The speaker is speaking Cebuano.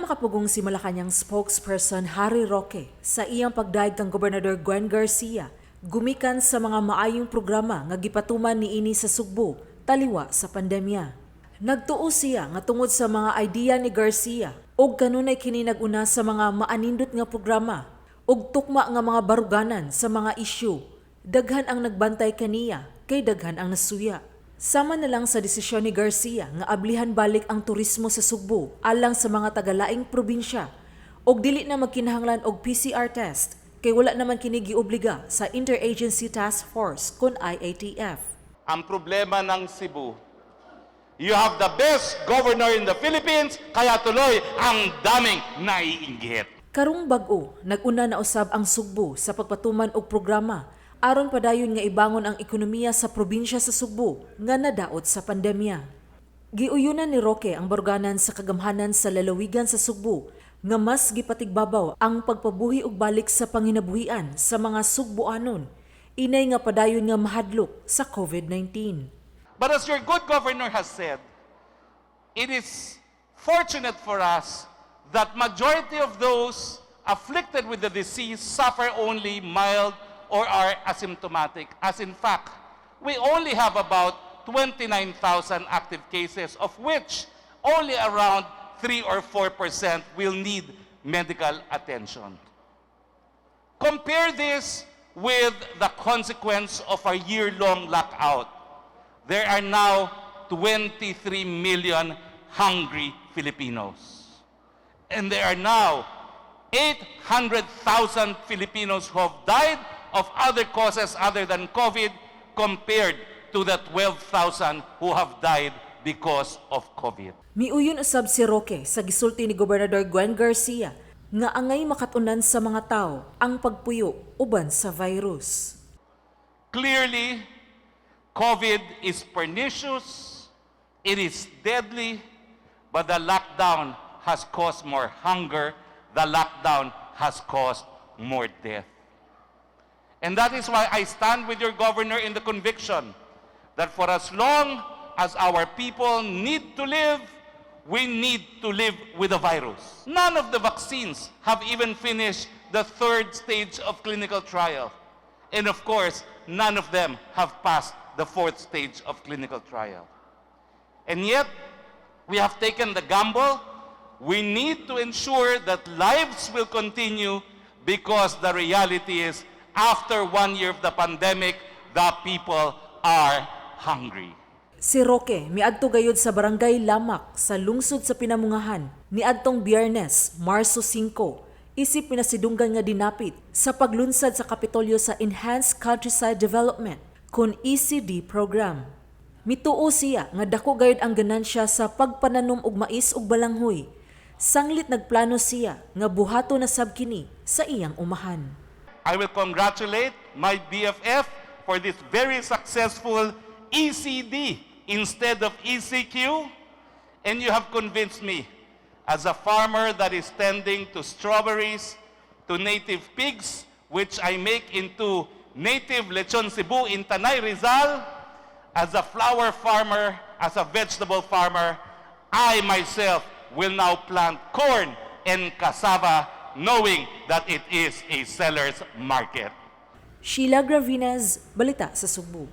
Nakapugong si Malacañang spokesperson Harry Roque sa iyang pagdayeg kang Gobernador Gwen Garcia gumikan sa mga maayong programa nga gipatuman niini sa Sugbo taliwa sa pandemya. Nagtuo siya nga tungod sa mga idea ni Garcia ug kanunay kini nag-una sa mga maanindot nga programa ug tukma nga mga baruganan sa mga isyu. Daghan ang nagbantay kaniya kay daghan ang nasuya. Sama na lang sa desisyon ni Garcia nga ablihan balik ang turismo sa Sugbo alang sa mga tagalaing probinsya ug dili na magkinahanglan og PCR test kay wala naman kini giobliga sa Interagency Task Force kon IATF. Ang problema ng Cebu, you have the best governor in the Philippines, kaya tuloy ang daming naiinggit. Karong bag-o, nag-una na usab ang Sugbo sa pagpatuman og programa aron padayon nga ibangon ang ekonomiya sa probinsya sa Sugbo nga nadaot sa pandemya. Giuyunan ni Roque ang baruganan sa kagamhanan sa lalawigan sa Sugbo nga mas gipatigbabaw ang pagpabuhi og balik sa panginabuhian sa mga Sugboanon inay nga padayon nga mahadlok sa COVID-19. But as your good governor has said, it is fortunate for us that majority of those afflicted with the disease suffer only mild or are asymptomatic. As in fact, we only have about 29,000 active cases, of which only around 3 or 4% will need medical attention. Compare this with the consequence of a year-long lockout. There are now 23 million hungry Filipinos. And there are now 800,000 Filipinos who have died of other causes other than COVID compared to the 12,000 who have died because of COVID. Miuyon usab si Roque sa gisulti ni Gobernador Gwen Garcia nga angay makatunan sa mga tao ang pagpuyo uban sa virus. Clearly, COVID is pernicious, it is deadly, but the lockdown has caused more hunger, the lockdown has caused more death. And that is why I stand with your governor in the conviction that for as long as our people need to live, we need to live with the virus. None of the vaccines have even finished the third stage of clinical trial. And of course, none of them have passed the fourth stage of clinical trial. And yet, we have taken the gamble. We need to ensure that lives will continue because the reality is, after one year of the pandemic, the people are hungry. Si Roque miadto gayud sa Barangay Lamak sa lungsod sa Pinamungahan niadtong Biyernes, Marso 5, isip pinasidunggan nga dinapit sa paglunsad sa Kapitolyo sa Enhanced Countryside Development kon ECD program. Mituo siya nga dako gayud ang ganansya sa pagpananom og mais ug balanghoy. Sanglit nagplano siya nga buhato na sab kini sa iyang umahan. I will congratulate my BFF for this very successful ECD instead of ECQ. And you have convinced me, as a farmer that is tending to strawberries, to native pigs, which I make into native lechon Cebu in Tanay, Rizal, as a flower farmer, as a vegetable farmer, I myself will now plant corn and cassava, knowing that it is a seller's market. Sheila Gravinez, Balita sa Sugbo.